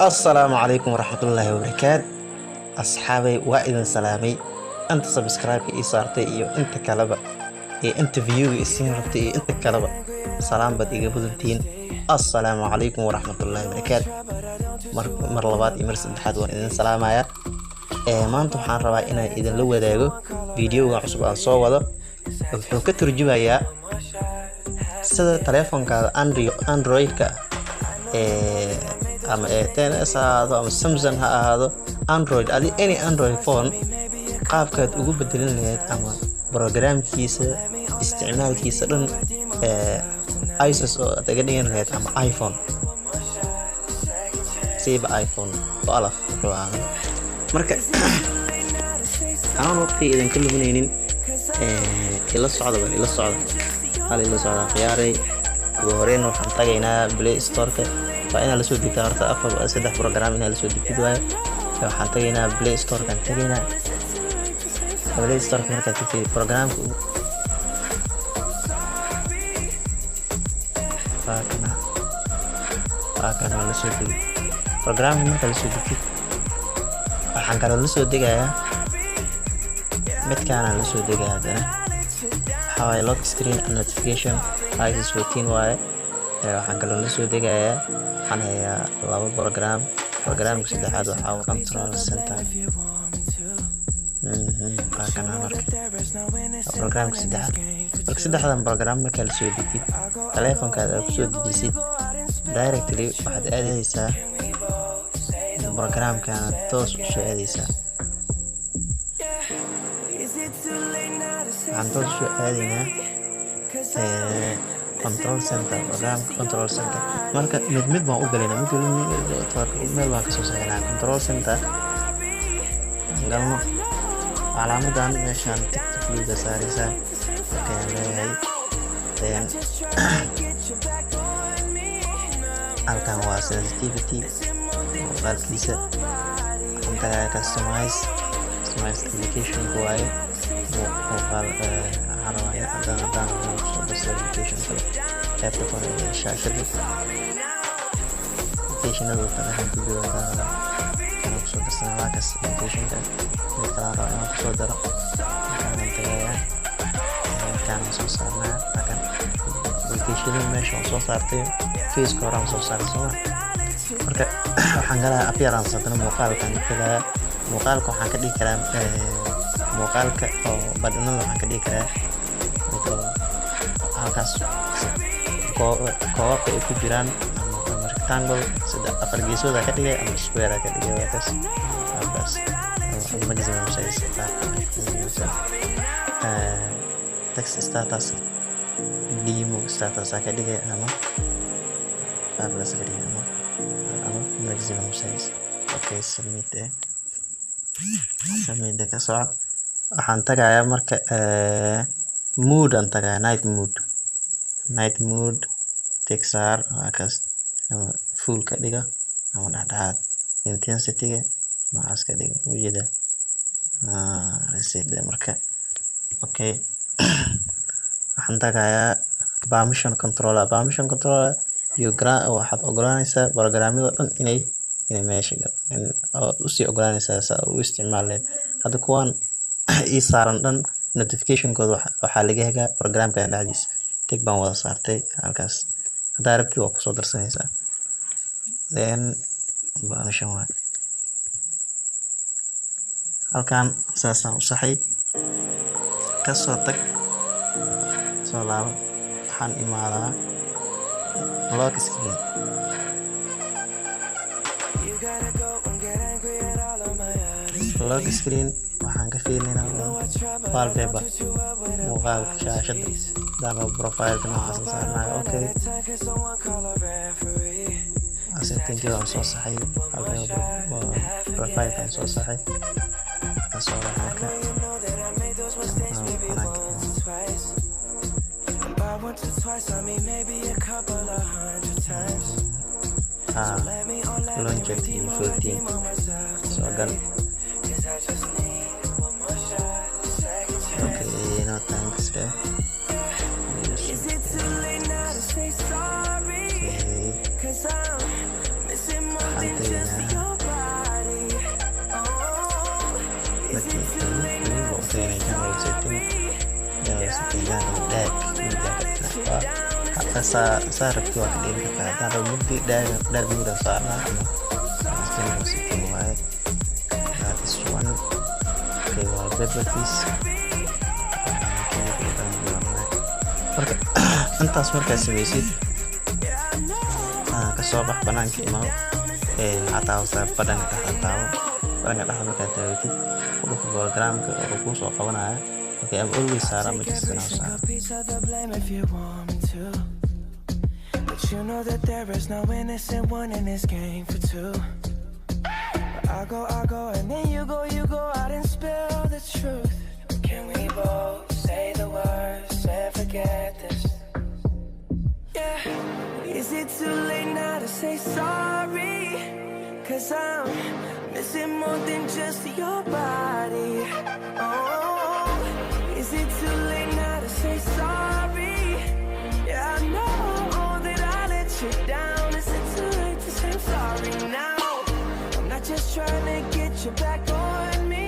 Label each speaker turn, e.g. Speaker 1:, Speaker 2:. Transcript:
Speaker 1: Assalaamu calaykum waraxmatullaahi wabarakaat. Asxaabay, waa idin salaamay, inta subscribe-ka ii saartay iyo inta kaleba, iyo inta view-ga isiin rabtay iyo inta kaleba, salaam baad iga mudantihiin. Assalaamu calaykum waraxmatullaahi wabarakaat. Mar labaad iyo mar saddexaad waan idin salaamayaa. Maanta waxaan rabaa inaan idinla wadaago videoga cusub aan soo wado. Wuxuu ka turjumayaa sida taleefonkaada Android-ka ama 10s ha ahaado ama Samsung ha ahaado, Android adi, any Android phone, qaabkaad ugu bedelin lahayd ama programkiisa isticmaalkiisa dhan iOS oo aad uga dhigan lahayd ama iPhone, siiba iPhone 12 wuxuu ahaado. Marka anaan waqti idinka luminaynin, ila socda bal, ila socda, hal ila socda khiyaaray. Ugu horeyn waxaan tagaynaa Play Store-ka. Waa inaad lasoo degtaa horta afar saddex program inaad lasoo degtid waayo. Waxaan tagaynaa Play Store-kaan tagaynaa. Play Store-ka markaad tagtid, programka waa kana, waa kana, waa lasoo degay. Programka markaad lasoo degtid, waxaan kaloo lasoo degayaa midkaanaan lasoo degaya haddana. Waxaa waaye lock screen and notification, iOS 14 waaye. Waxaan kaloo lasoo degayaa, waxaan hayaa laba program. Programka saddexaad waxaa Control Center. Waa kana. Marka programka saddexaad, marka saddexdan program markaa lasoo degtid, taleefonkaada aad kusoo dejisid, directly waxaad aadaysaa programkana, toos usoo aadaysaa. Waxaan toos usoo aadaynaa Control Center, programka Control Center. Marka mid mid baan u galaynaa, mid waliba meel baan kasoo saarnaa. Control Center galno, calaamadan meeshaan tick-ta buluuga saaraysaa. Okay aan leeyahay. Then halkan waa sensitivity muuqaalkiisa. Waxaan tagayaa customize. Customize application-ka waaye. Muuqaal waxaan rabaa in haddaan haddaan rabno kusoo darso application kale qaybta kore ee shaashada, applicationada telefonka ku jiro haddaan rabaa inaan kusoo darsana, waa kaas applicationka. Mid kale aan rabaa inaan kusoo daro, halkaan tagayaa, midkaan soo saarnaa. Halkan applicationada meesha waan soo saartay, faceka hore aan soo saaray sooma. Marka waxaan galayaa appearance. Haddana muuqaalkaan tagayaa. Muuqaalka waxaan ka dhigi karaa, muuqaalka oo badhanada waxaan ka dhigi karaa mid oo halkaas koobabka ay ku jiraan, ama rectangle saddex afar geesooda ka dhigay ama square ka dhigay. Waa kaas halkaas maximum size, text status demo status ka dhigay ama qaabkaas ka dhigay ama maximum size. Okay, submit submit ka soco. Waxaan tagayaa marka mode aan tagayaa, night mode. Night mode tick saar, waa kaas, ama full ka dhiga ama dhexdhexaad, intensity-ga noocaas ka dhiga, ujeeda reset. Marka okay, waxaan tagayaa permission controller. Permission controller iyo waxaad ogolaanaysaa programyada dhan inay meesha ood usii ogolaanaysaa saa u isticmaal lahayd. Hadda kuwan ii saaran dhan notification-kooda waxaa laga hegaa programkan dhexdiisa. Tick baan wada saartay halkaas. Haddaa rabtid waa kusoo darsanaysaa. Then permission waay halkan, saasaan u saxay. Kasoo tag, soo laabo. Waxaan imaadaa lock screen.
Speaker 2: You gotta go and get angry at all of my attitude.
Speaker 1: Lock screen waxaan ka fiirinaynaa wallpaper, muuqaalka shaashadda. Hadaan rabo profile-ka noocaas saarnayo. Okay, setting-kii waan soo saxay, wallpaper profile-kan soo saxay. Kasoo laabo. Marka
Speaker 2: By once or twice, I mean maybe a couple of hundred times. Let me, oh, let me
Speaker 1: Launcher
Speaker 2: redeem or
Speaker 1: 14
Speaker 2: redeem on myself
Speaker 1: soo gal.
Speaker 2: tonight. 'Cause I just need one more shot, second chance.
Speaker 1: Okay, no thanks deh.
Speaker 2: Is it too late now to say sorry?
Speaker 1: Okay.
Speaker 2: 'Cause I'm missing more than just
Speaker 1: Dhigan dark mugdi ka dhiganaa. Saa rabti waa ka dhigan kartaa. Haddaan rabo mugdi, dark mode aan saaraa ama general setting waaye. That is one. Okay, wallpaperkiis. Marka intaas markaad sameysid, kasoo bax, banaanka imaw. Waxaad taabataa badhanka dhexda. Taabo badhanka dhexda. Markaad taabatid, ku dhufo programka oo kuu soo qabanaya. Okay, ama always saara ama
Speaker 2: Take
Speaker 1: just
Speaker 2: every
Speaker 1: now saara.
Speaker 2: Single piece of the blame if you want me to. But you know that there is no innocent one in this game for two. I go, and then you go out and spill the truth. Can we both say the words and forget this? Yeah. Is it too late now to say sorry? 'Cause I'm missing more than just your body. Oh, is it too late now to say sorry? Yeah, I know that I let you down. Is it too late to say I'm sorry now? I'm not just trying to get you back on me.